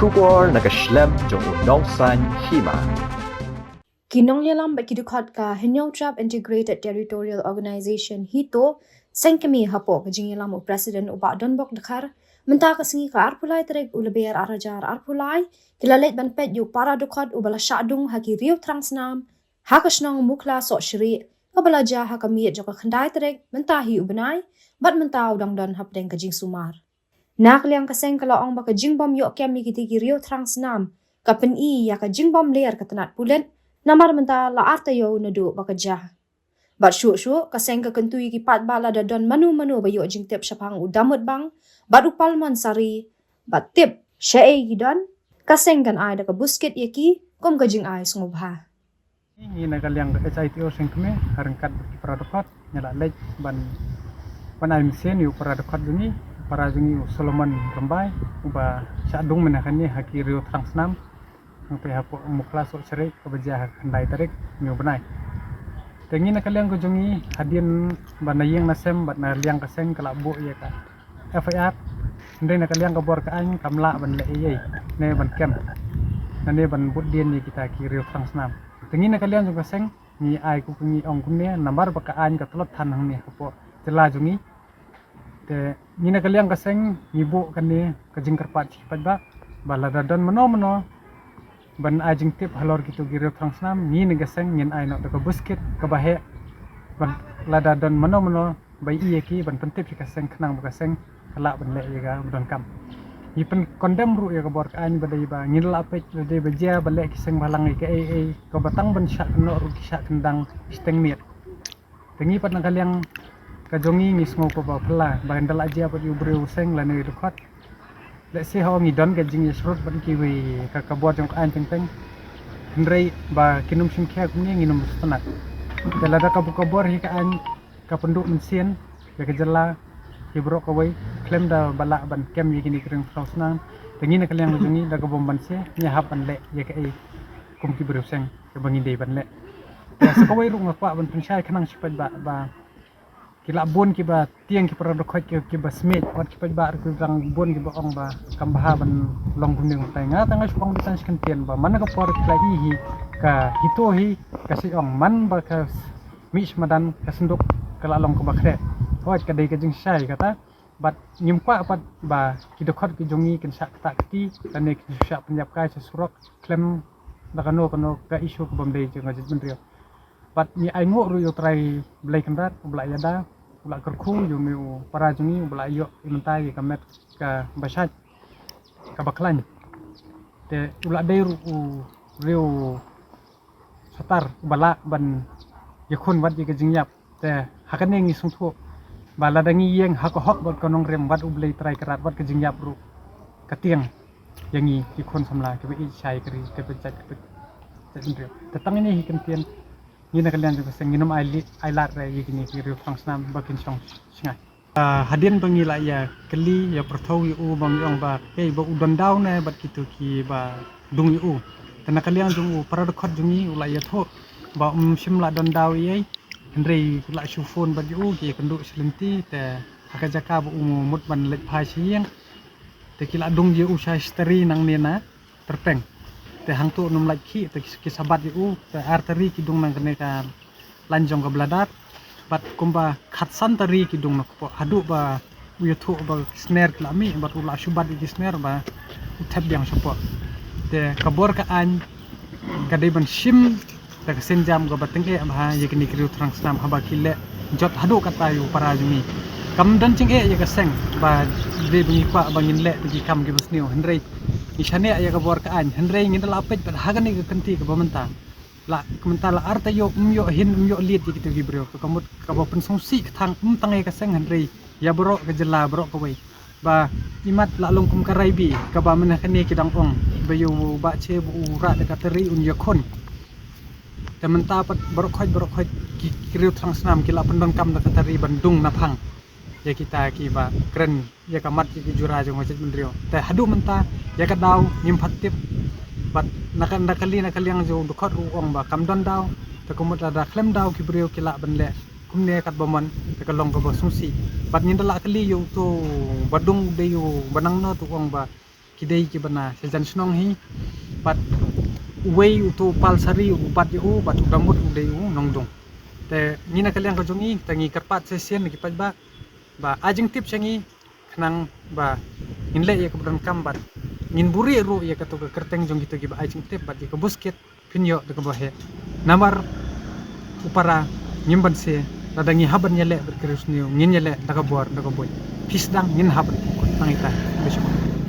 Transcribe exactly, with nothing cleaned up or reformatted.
Khubor na ka shlem jong u nongsan hima. Ki nongïalam bad ki dkhot ka Hynñiewtrep Integrated Territorial Organization HITO, seng kmie hapoh ka jingïalam u President u Bah Donbok Dkhar, mynta ka sngi ka arphew lai tarik u Lber ar hajar arphew lai, ki la leit ban peit ïa u para dkhot uba la shah dung ha ki riew thrang snam ha ka shnong Mukhla Sohshrieh, kaba la jia ha ka miet jong ka khyndai tarik, mynta hi u bnai, bad mynta u dang don hapdeng ka jingsumar. Na ka liang ka seng ka la ong ba ka jingbym ïoh kem ïa kitei ki riew thrang snam ka pyni ïa ka jingbym ler ka tnat pulit, namar mynta la ar taïew naduh ba ka jia. Bad shuh shuh ka seng ka kyntu ïa ki paidbah lada don mano mano ba ïoh jingtip shaphang u Damut Bang bad u Palmon Sari, bad tip shaei ki don, ka seng kan ai da ka buskit ïa ki kum ka jingai sngewbha. Ngi na ka liang ka HITO seng kmie, ha ryngkat bad ki para dkhot, ngi la leit ban, ban ai mynsiem ïa u para dkhot jong ngi, u para jong ngi u Solomon Rymbai, uba shah dung mynne kane ha ki riew thrang snam, hangtei hapoh Mukhla Sohshrieh, kaba jia ha ka khyndai tarik une u bnai. Te ngi na ka liang ka jong ngi, hadien ba na ïing na sem bad na liang ka seng ka la buh ïa ka FIR, hynrei na ka liang ka bor ka aiñ kam lah ban leh ei ei ne ban kem, ne ban bud dien ïa kita ki riew thrang snam. Te ngi na ka liang jong ka seng ngi ai, kumba ngi ong kumne, namar ba ka aiñ ka tlot than hangne hapoh jylla jong ngi. Te ngi na ka liang ka seng ngi buh kane ka jingkyrpad sha ki paidbah ba lada don mano mano ban ai jingtip halor kito ki riew thrang snam, ngi na ka seng ngin ai noh da ka buskit kaba heh, ban lada don mano mano ba ïohi ïa ki ban pyntip ïa ka seng, khnang ba ka seng ka lah ban leh ïa kaba donkam. Ngi pyn condemn ruh ïa ka bor ka aiñ ba dei ba ngin lah peit, ba dei ba jia ba leh ki seng bhalang ïa kaei ei, kaba tang ban shah kynnoh ruh ki shah kyndang shiteng miet. Te ngi pat na ka liang ka jong ngi ngi sngew kaba phylla ba ynda la jia pat ïa u briew u seng lane u dkhot, lehse ho ngi don ka jingïasyrut bad kiwei ka, ka bor jong ka aiñ teng teng. Hynrei ba kin ym shim khia kumne ngin ym sngewtynnat. Te lada ka bor, ka bor hi ka aiñ ka pynduh mynsiem ïa ka jylla hi baroh kawei, khlem da ba lah ban kem ïa kine ki riew thrang snam, te ngi na ka liang ka jong ngi da kaba ym banse ngi hap ban leh ïa kaei kum ki briew seng kaba ngi dei ban leh. Te sa kawei ruh nga kwah ban pynshai khnang sha ki paidbah ba ki la bun kiba tieng, ki para dkhot ki, kiba smiej, wat ki paidbah ruh ki dang bun kiba ong ba kam bha ban long kumne kumtai. Nga tang nga shu ong dei tang shi kyntien ba man ka por ki la ïohi ka HITO hi, ka shu ong man ba ka mih sha madan ka synduk ka la long kaba khreh. Hooid, ka dei ka jingshai kata, bad ngim kwah pat ba ki dkhot ki jong ngi kin shah ktah kti lane kin shah pynïap kai sha surok khlem da kano kano ka issue kaba ym dei jong ka jaitbynriew. Bad ngi ainguh ruh ïa U Trai Blei Kynrad uba la ïada, uba la kyrkhu ïa une u para jong ngi uba la ïoh ïa mynta ïa ka met kaba shait kaba khlaiñ. Te u la dei ruh u riew shatar uba lah ban ïakhun wat ïa ka jingïap. Te ha kane ngi sngewthuh ba lada ngi ïeng ha ka hok bad ka nongrim, wat U Blei Trai Kynrad, wat ka jingïap ruh ka tieng ïa ngi ki khun samla kiba ïeit shai ka ri, kaba jait, kaba jait bynriew. Te tang ine hi kyntien, ngi na ka liang jong ka seng ngin ym ai li-, ai lad re ïa kine ki riew thrang snam ba kin shong shngaiñ. Ah, hadien ba ngi la ïa kylli, ïa pyrthuh ïa u, ba ngi ong ba, hei, ba u don daw ne bad kito kiba dung ïa u. Te na ka liang jong u para dkhot jong ngi u la ïathuh ba um shym la don daw ei ei, hynrei u la shu phone bad ïa u, ki ïakynduh shi lynti, te ha ka jaka ba u mut ban leit phai sha ïing, te ki la dung ïa u sha shi tari nangne na tyrpeng. Te hangto un ym lait khih, te ki, ki sa bat ïa u, te ar tari ki dung na kane ka lain jong ka bladder, bad kumba khatsan tari ki dung na kpoh, haduh ba u ïathuh ba ki sner ki la mih, bad u la shu bat ïa ki sner ba u thep biang shapoh. Te ka bor ka aiñ ka dei ban shim da ka sienjam kaba tyngeh bha ïa kine ki riew thrang snam haba ki leh jot haduh katta ïa u para jong ngi. Kam don jingeh ïa ka seng ba dei ba ngi kwah ba ngin leh da ki kam kiba sniew, hynrei ngi shaniah ïa ka bor ka aiñ, hynrei ngin da la peit bad ha kane ka kynti kaba mynta. La, ka mynta la ar taïew um ïoh hin, um ïoh liet ïa kito ki briew. Ka mut kaba pynsngewsih ka tang, ym tang ïa ka seng hynrei ïa baroh ka jylla baroh kawei. Ba imat la long kum ka raibi kaba mynne kane ki dang ong ba ïa u Bah Che ba u rah da ka tari un ïakhun. Te mynta pat baroh khoit, baroh khoit ki, ki riew thrang snam ki la pyndonkam da ka tari ban dung naphang ïa kita kiba kren ïa ka mat ïa ki jura jong ka jaitbynriew. Te haduh mynta ïa ka daw ngim pat tip. Bad na ka, na ka li, na ka liang jong u dkhot ruh u ong ba kam don daw. Te ka mut lada khlem daw ki briew ki lah ban leh kumne katba mon, te ka long kaba sngewsih. Bad ngin da la kylli ïa uto ba dung, dei u ba nang no, te u ong ba ki dei kiba na sha jan shnong hi. Bad uwei uto u Palsari u bat ïa u, bad u Dambut u dei u nongdung. Te ngi na ka liang ka jong ngi, te ngi kyrpad shisien na ki paidbah ba ai jingtip sha ngi, khnang ba ngin leh ïa kaba donkam bad ngin buhrieh ruh ïa kato ka kyrteng jong kito kiba ai jingtip bad ïa ka buskit phin ïoh da kaba heh. Namar u para ngim banse, lada ngi hap ban ïaleh bad ka riewsniew, ngin ïaleh da ka bor da ka buit. Phi sdang, ngin hap ban pynkut. Tang ita. Khublei shibun.